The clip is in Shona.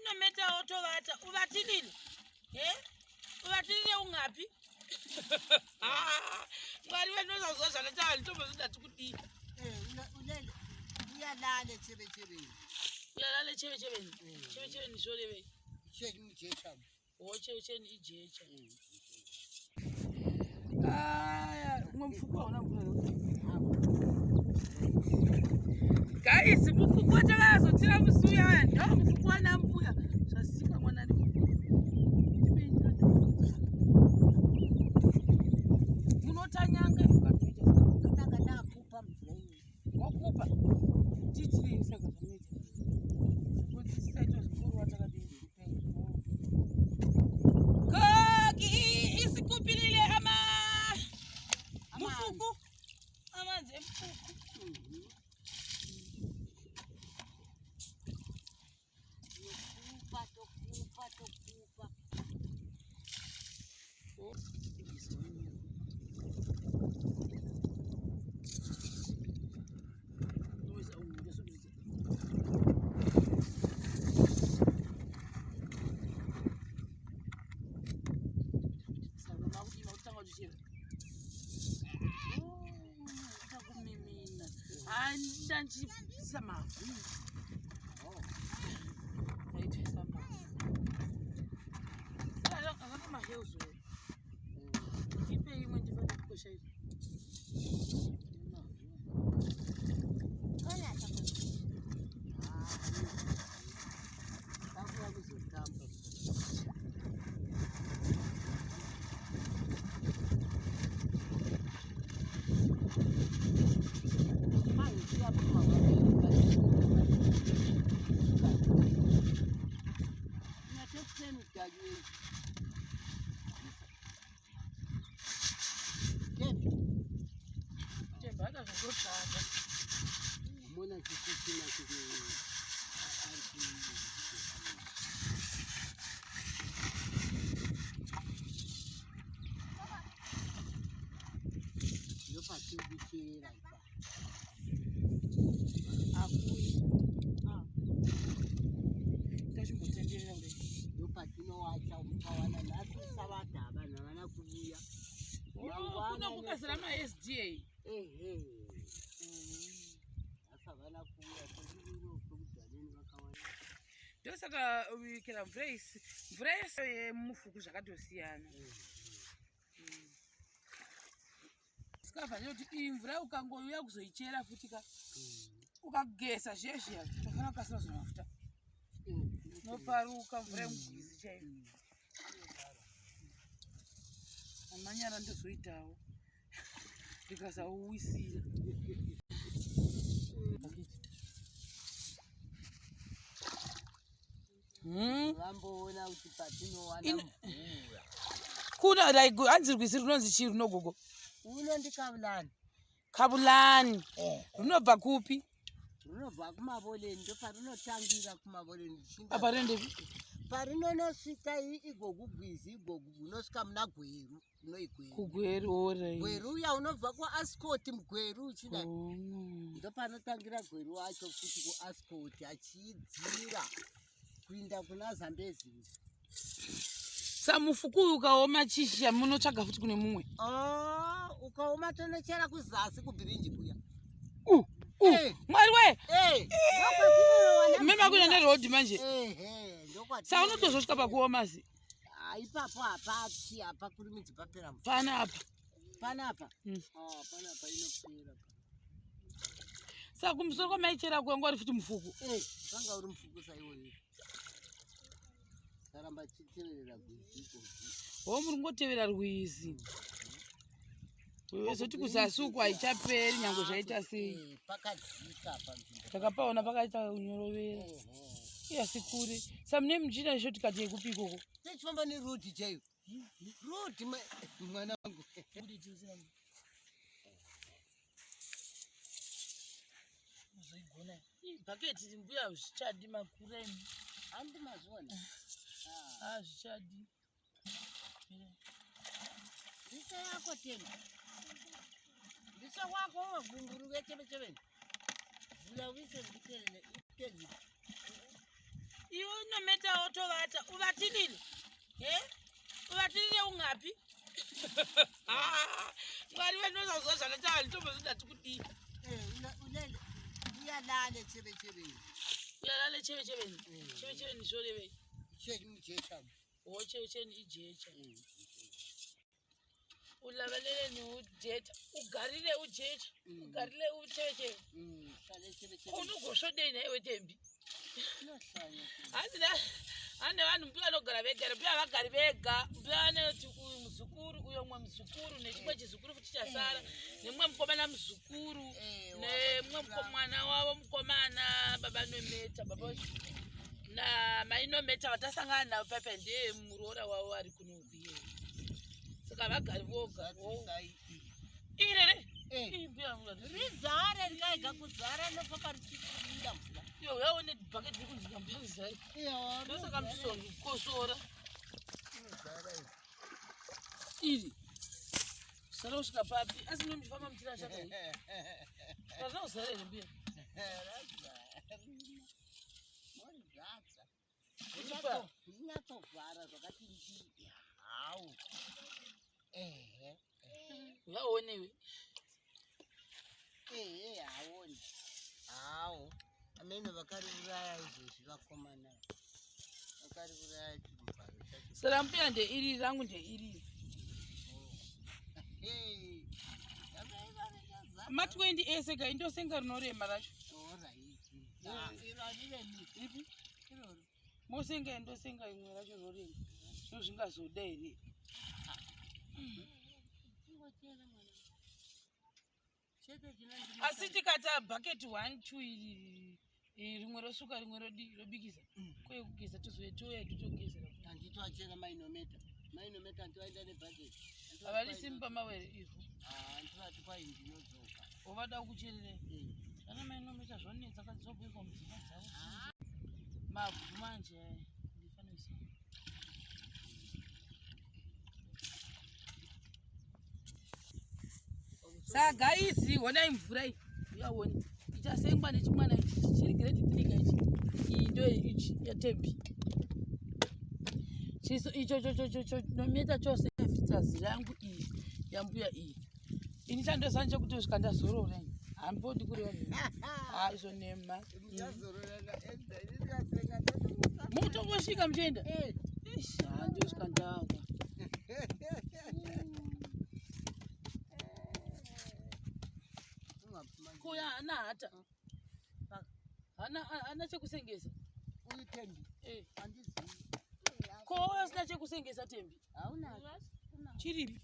Unometa otovata uvatilile e uvatilile ungapi? Ah, Mwari vanozaziva zvakaita nditombozvida tikudii. Eh, uyalale chevecheveni. Uyalale chevecheveni. Mm. Chevecheveni zvorevei? Jecha. Wo chevecheveni ijecha. Mm. Aya, umwe mufuku hauna mvura. Guys, mufuku watakazotira musi uya aya ndo mufuku wana mbuya. Zvasika mwana ndi. Munotanyanga ukatoita. Ndanga ndakupa mvura iyi. Wakupa. Titirei saka zvamunoita. Kuti tisaita zvikuru watakadii. Gogi isikupilile ama mufuku amanzi emufuku. Tokupa, tokupa, tokupa. Ndandichisa mavhu ndaitoisa mavhu akana maheuzo ipe imwe ndifane kukosha izvi Ndopatinowacha ukawana nhasi savata vanhu havana kuvuya. Kuno kukazara maSDA. Ehe. Nhasi havana kuuya kwedu kwekudhaneni vakawanda. Ndosaka kera mvura isi mvura yese yemufuku zvakatosiyana. Sikafanira kuti iyi mvura ukangouya kuzoichera futi ka ukagesa zviya zviya tofanira kukasira zvomafuta noparuka mvura yemugwizi chaiyo. Amanyara ndozoitawo ndikasauwisira. Vamboona kuti patinowana mvura. Kuna like hanzi rwizi runonzi chii runogogo? Uno ndiKabulani. Kabulani. Runobva kupi? Runobva kuMavoleni, ndoparunotangira kuMavoleni. Apa rendepi? Parinonosvika igogu gwizi igogu unosvika muna Gweru. Unoigweru. Kugweru ore. Gweru uya unobva kuAscot mugweru uchida. Ndopanotangira Gweru wacho futi kuAscot achidzira kuinda kuna Zambezi. Samufuku uyu ukaoma chisha munotsvaga futi kune mumwe. Oh, ukaoma tonochera kuzasi kubhirinji kuya. Mwari we. Mema kuenda neroad manje. Saka unotozosvika pakuoma zi. Ipapo hapati apa kurumidzi papera. Panapa. Panapa. Oh, panapa inopera. Saka kumusoro kwamaichera kwanga uri futi mufuku. Kwanga uri mufuku saiwoyo. Taramba tichiteverera rwizi ikoko. Ho muri kungotevera rwizi. Wezoti kuzasi uku haichaperi nyangwe zvaita sei. Pakadzika panzvimbo. Takapaona pakaita kunyorovera. Iya sikure. Samune muchina shortcut yekupi ikoko? Tichifamba neroad chaiyo. Road mwanangu. Uzoigona. Bhaketi mbuya zvichadi makura imi. Handi mazviona. Ah zvichadi. Ndise yako tena. Ndise wako wagunguru cheve cheve. Vula wise nditene iteni. Iwe una mainometa otovata uvatilile e uvatilile ungapi mwari vanozaziva zvakataura nditombozvida tikudii uyalale chevecheveni uyalale chevecheveni chevecheveni zvorevei chemujecha wo chevecheveni ijecha ulavaleleni ujecha ugarire ujecha ugarire uchevecheve unogosvodei naiwe tembi hanzi ane vanhu mbuya vanogara vega here mbuya vagari vega mbuya vanoti uyu muzukuru uyo mumwe muzukuru nechimwe chizukuru futi chasara eh. nemumwe mukomana muzukuru eh, nemumwe mukomana wavo mukomana baba nometa baba eh. namai nometa vatasangana navo paipa ndiye muroora wavo ari kuno kuye saka vagari voga irere rizare rikaega kuzara nofamba richibuda mvura iyo uyaone bhaketi riri kunzi mbuya rizare ndosaka muchizokosora iri sara kusvika papi asi mune muchifamba muchirasha kai hazvina kuzara here mbuya Zvinyatsovhara zvakati ndii hawu ehe Vaone iwe. Ehe haoni. Hawo. Amene vakariuraya izvezvi vakomana. Vakariuraya chimuvharo chacho. Saka mbuya ndeiri rangu ndeiri. Hey. Ma 20 ese ka indosenga rinorema racho. Ipi? Mosenga indosenga imwe racho rinorema. Ndozvingazoda here? Asi tikata bucket 1 2 iri iri rimwe rosuka rimwe rodi robikisa. Kuye kugeza tozouya touya totogezera. Handiti wachera mainometa. Mainometa hanti waenda nebhaketi. Havarisi mumba mavo here ivhu? Hanti vati kwai ndinodzoka. Wovada kuchererei? Ana mainometa zvonetsa kadzobikwa mudzimba dzavo. Mavhu manje aya ndifanisa. Saka guys, honai mvura iyi. Uyaone. Ichasengwa nechimwana ichi chiri grade 3 ka ichi. Iyi ndo ichi yatembi. Chiso icho cho cho cho cho nometa chose fitazi rangu iyi yambuya iyi. Ini chandoziva ndechekuti kusvika ndazorora ini. Hambodi kureva nhema. Ah, izvo nhema. Muchazororana enda ini ndikasenga ndotomusa. Mutongosvika muchienda. Eh. Ish, handosvika ndawa. Kuya hana hata. Hana hana chekusengesa. Uyu Tembi Eh. handizivi. Ko asina chekusengesa Tembi. Hauna. Chiripi?